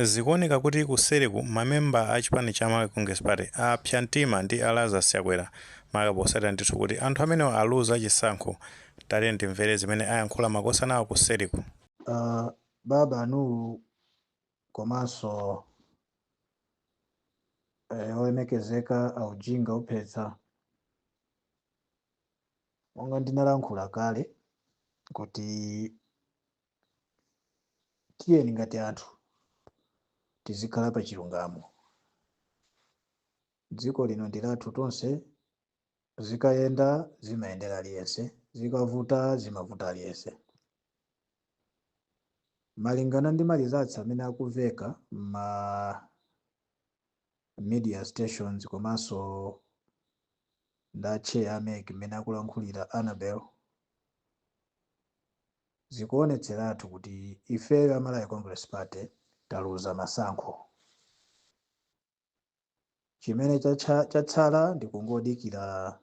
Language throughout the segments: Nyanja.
Zikuoneka kuti kuseriku mamemba a chipani cha Malawi Congress Party apsa mtima ndi a Lazarus Chakwera maka potsatira ndithu kuti anthu amenewa aluza chisankho. Tatiyeni timvere zimene ayankhula makosanawa kuseriku. Baba Nuru komanso olemekezeka aujinga uphetsa, monga ndinalankhula kale kuti tiyeni ngati anthu tizikhala pa chilungamo. Dziko lino ndi lathu tonse, zikayenda zimayendera aliyense, zikavuta zimavuta aliyense. Malingana ndi ma results amene akumveka ma media stations komanso nda chair a MEC mmene akulankhulira Annabel, zikuonetseratu kuti ifeyo a Malawi Congress Party taluza masankho. Chimene chatsala ndi kungodikira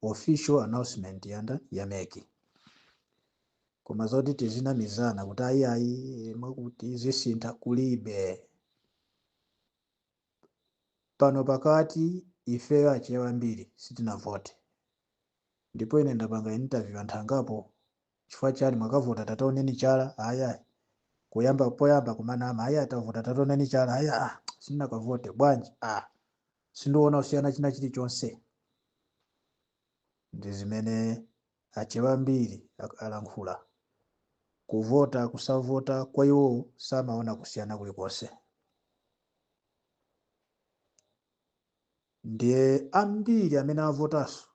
official announcement ya MEC. Koma zoti tizinamizana kuti ayi ayi mwakuti zisintha, kulibe. Pano pakati ifeyo Achewa ambiri sitinavote, ndipo ine ndapanga interview anthu angapo. Chifukwa chani mwakavota? Tataoneni chala. Ayi, kuyamba poyamba kumanama, ayi, atavota, tataoneni chala. Ayi, ah, sindinakavote. Bwanji? Ah, sindiona kusiyana china chilichonse. Ndi zimene Achewa ambiri alankhula. Kuvota kusavota kwa iwo samaona kusiyana kulikonse. Ndiye ambiri amene avotanso,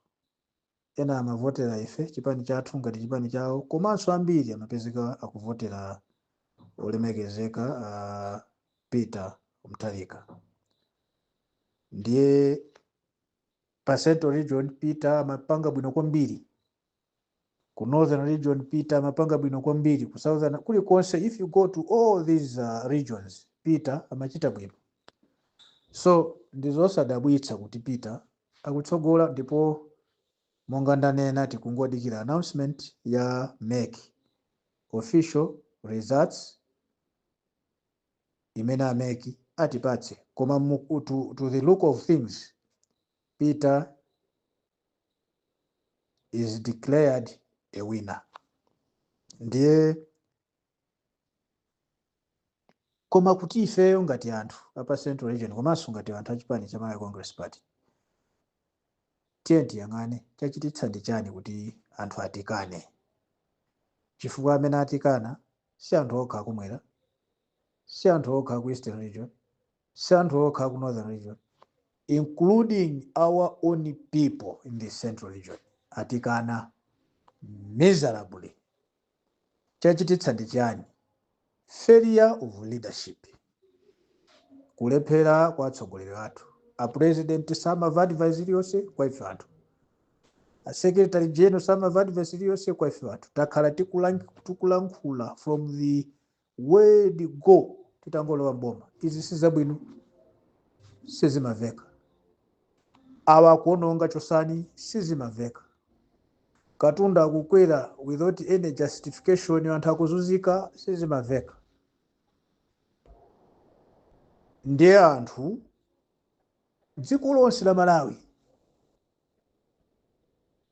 ena amavotera ife, chipani chathu ngati chipani chawo, komanso ambiri amapezeka akuvotera olemekezeka Peter Mutharika. Ndiye pa Central Region Peter amapanga bwino kwambiri, ku Northern Region Peter amapanga bwino kwambiri, ku Southern, kulikonse. If you go to all these regions, Peter amachita bwino. So ndizosadabwitsa kuti Peter akutsogola, ndipo monga ndanena, tikungodikira announcement ya MEC, official results imene a MEC atipatse. Koma to the look of things, Peter is declared a winner. Ndiye koma kuti ifeyo ngati anthu apa Central Region komanso ngati anthu achipani cha Malawi Congress Party, tiye tiyang'ane chachititsa ndi chani kuti anthu atikane, chifukwa amene atikana si anthu okha akumwera, si anthu okha aku Eastern Region, si anthu okha aku Northern Region, including our own people in the Central Region atikana miserably. Chachititsa ndi chani? Failure of leadership, kulephera kwa atsogoleri athu. A president samamva advice iliyonse kwa ife anthu, a secretary general samamva advice iliyonse kwa ife anthu. Takhala tikulankhula from the word go titangolowa mboma, izi sizabwino, sizimaveka. Awa akuononga, chosani, sizimaveka. Katundu akukwera without any justification, anthu akuzunzika, sizimaveka. Ndiye anthu dziko lonse la Malawi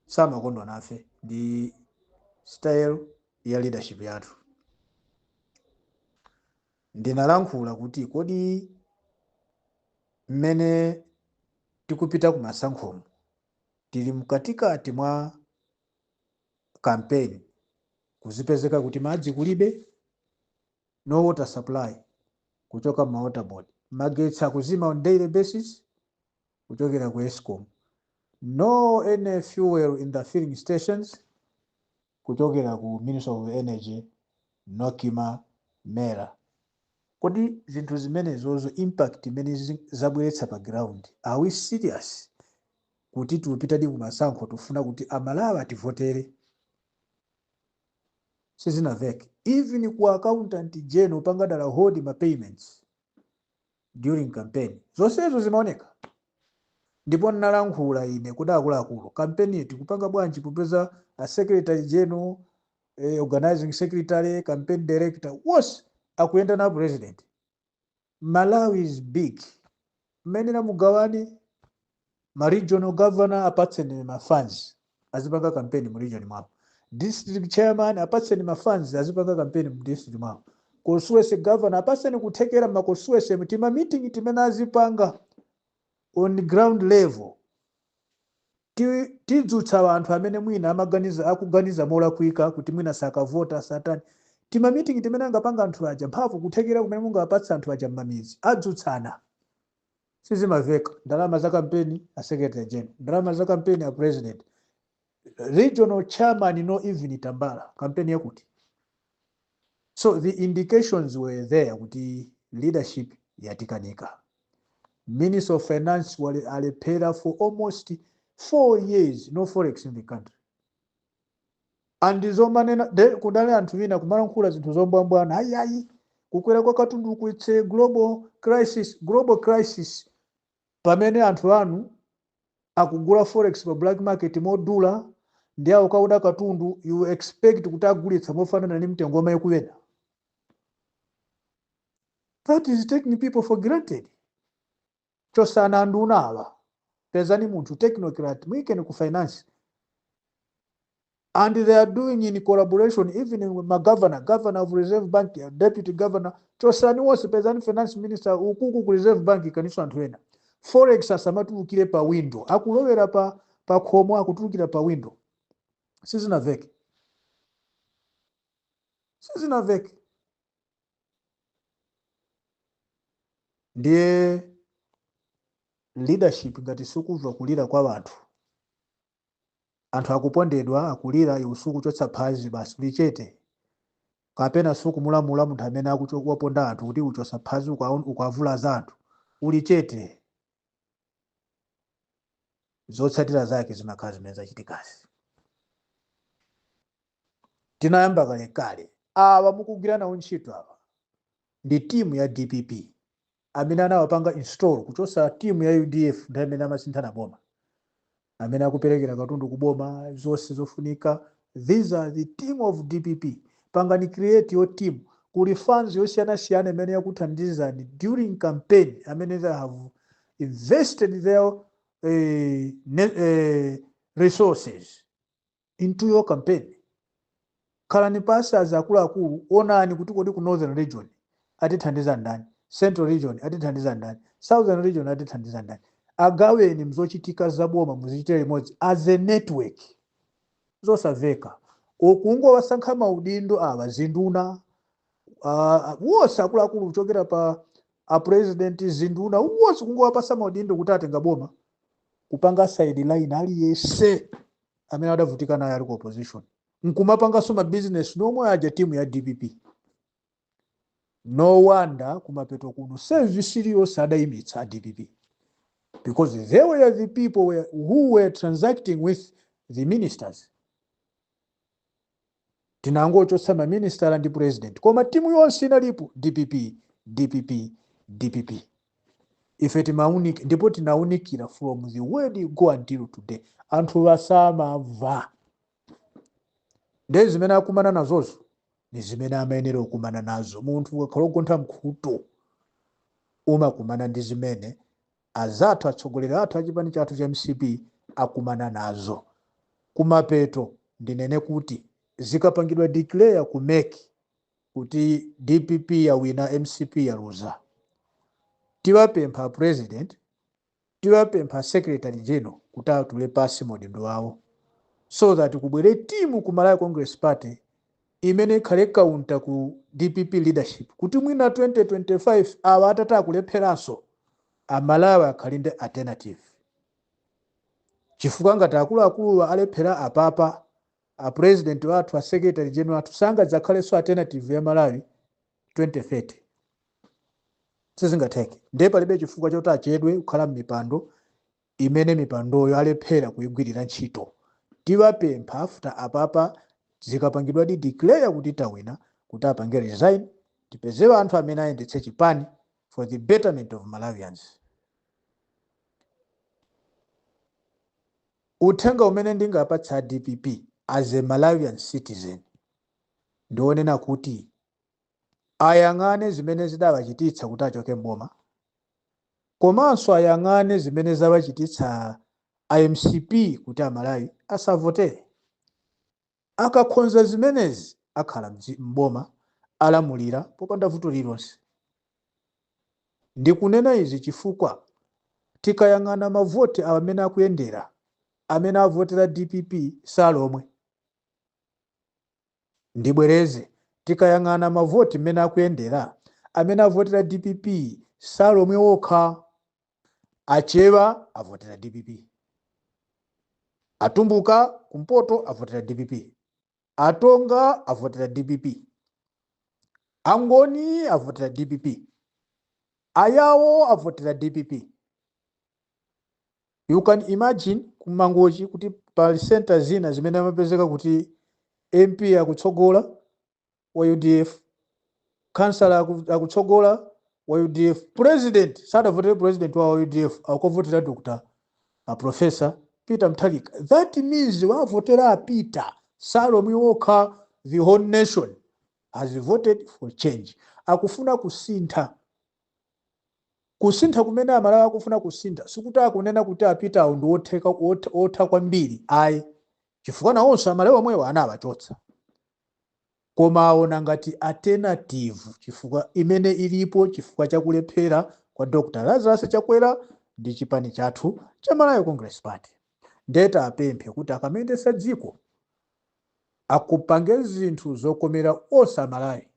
samakondwa nafe ndi style ya leadership yathu. Ndinalankhula kuti kodi mmene tikupita ku masankhomo, tili mkatikati mwa campaign, kuzipezeka kuti madzi kulibe, no water supply kuchoka ma water board, magetsi akuzima on daily basis kuchokera ku ESCOM, no any fuel in the filling stations kuchokera ku Minister of Energy, NOCMA, MERA. Kodi zinthu zimenezozo, impact imene zabweretsa pa ground, are we serious kuti tikupitadi kumasankho, tifuna kuti Amalawi ativotere? Sizinaveke. Even ku Accountant General pangadala hold ma payments during campaign, zonsezo zimaoneka. Ndipo ndinalankhula ine kuti akuluakulu, campaign tikupanga bwanji popeza a secretary general, organizing secretary, campaign director wonse akuyenda na president? Malawi is big. Mmenera mugawane ma regional governor, apatseni ma funds azipanga campaign mu region mwawo. District chairman, apatseni ma funds azipanga campaign mu district mwawo. Constituency governor, apatseni kuthekera ma constituency tima meeting timene azipanga on ground level. Tidzutsa anthu amene mwina amaganiza, akuganiza molakwika kuti mwina sakavota, satani. Tima meeting timene angapanga anthu aja, mphamvu kuthekera kumene mungapatsa anthu aja m'mamidzi, adzutsana. Sizimaveka. Ndalama za kampeni a secretary general, ndalama za kampeni a president, regional chairman, no even tambala kampeni yakuti. So the indications were there kuti leadership yatikanika. Minister of Finance wale alephera for almost 4 years, no forex in the country. And zomanena kudali anthu wina kumalankhula zinthu zombwambwana, ayi ayi, kukwera kwa katundu it's a global crisis. Global crisis pamene anthu anu akugula forex pa black market modula, ndi awo kauda katundu, you expect kuti agulitsa mofanana ndi mtengo wamayi kuyenda? That is taking people for granted. Chosana anduna awa, pezani munthu technocrat, muyikeni ku finance. And they are doing in collaboration even with ma governor, governor of Reserve Bank, deputy governor, chosani wonse, pezani finance minister ukuku ku Reserve Bank, kaniso anthu ena. Forex asamatulukire pa window, akulowera pa khomo, akutulukira pa window. Sizinaveke, sizinaveke. Ndiye leadership ngati sikumva kulira kwa anthu, anthu akupondedwa, akulira, iwe sukuchotsa phazi, basi uli chete, kapena sukumulamula munthu amene waponda anthu kuti uchosa phazi, ukavulaza anthu, uli chete, zotsatira zake zimakhala zimene zachitikazi. Tinayamba kalekale. Awa mukugwira nawo ntchito awa ndi timu ya DPP amene anawapanga install kuchosa timu ya UDF ndi amene amasinthana boma, amene akuperekera katundu kuboma, zonse zofunika. These are the team of DPP. Pangani create your team. Kuli funds yosiyanasiyana imene yakuthandizani during campaign, amene they have invested their resources into your campaign. Khalani pasi as akuluakulu, onani kuti kodi ku Northern Region atithandiza ndani, Central Region atithandiza ndani, Southern Region atithandiza ndani. Agaweni mzochitika zaboma, muzichitira limodzi as a network. Zosamveka ukungowasankha maudindo awa, zinduna, wonse akuluakulu kuchokera pa a president, zinduna wonse, kungowapasa maudindo kuti atenga boma, kupanga sideline aliyense amene adavutika naye ali ku opposition, nkumapanganso ma business nomwe aja timu ya DPP. No wonder kumapeto kuno service iliyonse adayimitsa a DPP, because they were the people who were transacting with the ministers. Tinangochotsa maministala ndi president, koma timu yonse inalipo, DPP, DPP, DPP. Ife timaunika ndipo tinaunikira from the word go until today. Anthu vasamamva. Ndiye zimene akumana nazozo ni zimene amayenera kukumana nazo. Munthu ukakhala ugontha mkhutu, umakumana ndi zimene azathu, atsogoleri athu achipani chathu cha MCP akumana nazo. Kumapeto ndinene kuti zikapangidwa declare ku MEC kuti DPP yawina, MCP yaluza, tiwapempha president, tiwapempha secretary general kuti atule pasi maudindo awo, so that kubwere timu ku Malawi Congress Party imene ikhale counter ku DPP leadership, kuti mwina 2025 awa atati akulepheranso, Amalawi akhale ndi alternative. Chifukwa ngati akuluakuluwa alephera apapa, a president wathu, a secretary general athu sangadzakhalenso alternative ya Malawi 2030, sizingatheke. Ndiye palibe chifukwa choti achedwe kukhala m'mipando imene mipandoyo alephera kuyigwirira ntchito. Tiwapempha after apapa, zikapangidwa di declare kuti tawina, kuti apange resign, tipezewe anthu amene ayendetse chipani for the betterment of Malawians. Uthenga umene ndingapatsa a DPP as a Malawian citizen ndionena kuti Ayang'ane zimene zidawachititsa kuti achoke mboma, komanso ayang'ane zimene zawachititsa iMCP kuti Amalawi asavotere. Akakhonza zimenezi, akhala mboma, alamulira popanda vuto lililonse. Ndikunena izi chifukwa tikayang'ana mavoti amene akuyendera, amene avotera DPP salomwe. Ndibwereze, tikayang'ana mavoti mmene akuyendera, amene avotera DPP salomwe okha. Achewa avotera DPP, Atumbuka kumpoto avotera DPP, Atonga avotera DPP, Angoni avotera DPP, Ayawo avotera DPP. You can imagine kuMangochi kuti pali center zina zimene amapezeka kuti MP akutsogola wa UDF, kansala akutsogola wa UDF, president sadavotere president wa UDF, akuvotera Dr. a Professor Peter Mutharika. That means wavotera aPeter salomwe wokha, the whole nation has voted for change. Akufuna kusintha. Kusintha kumene Amalawi akufuna kusintha, sikuti akunena kuti aPeter awo ndi otheka otha kwambiri, ayi, chifukwa nawonso Amalawi omwewo anawachotsa. Koma aona ngati alternative chifukwa imene ilipo, chifukwa chakulephera kwa Dr Lazarus Chakwera ndi chipani chathu cha Malawi Congress Party. Ndeta apemphe kuti akamendesa dziko akupange zinthu zokomera onse Amalawi,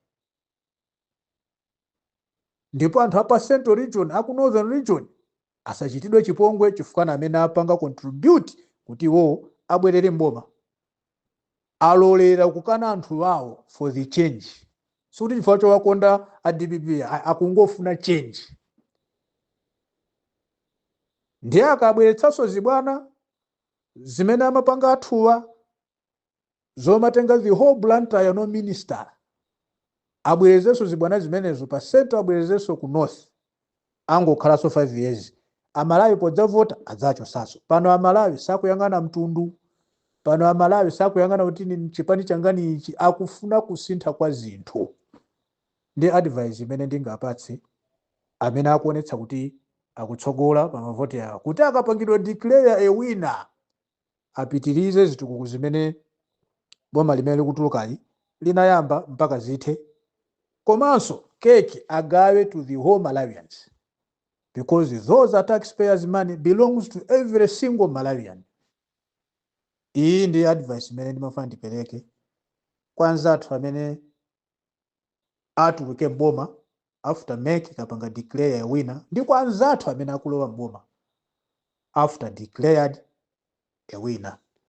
ndipo anthu apa Central Region, aku Northern Region asachitidwe chipongwe, chifukwa na amene apanga contribute kuti iwowo abwerere mboma. Alolera kukana anthu awo for the change. Sikuti chifukwa chowakonda a DPP, akungofuna change. Ndiye akabweretsanso zibwana zimene amapanga athuwa zomatenga the whole Blantyre, no minister, abwerezenso zibwana zimenezo pa Central, abwerezenso ku North, angokhalanso 5 years, Amalawi podzavota adzachosanso. Pano Amalawi sakuyang'ana mtundu, pano Amalawi sakuyang'ana kuti ni chipani changani ichi, akufuna kusintha kwa zinthu. Ndi advice imene ndingapatse amene akuonetsa kuti akutsogola pa mavoti awo, kuti akapangidwa declare a winner, apitirize zitukuko zimene boma limene likutulukali linayamba mpaka zithe, komanso keke agawe to the whole Malawians, because those are taxpayers' money, belongs to every single Malawian. Iyi ndi advice imene ndimafuna ndipereke kwa anzathu amene atuluke mboma after MEC ikapanga declare a winner, ndi kwa anzathu amene akulowa mboma after declared a winner.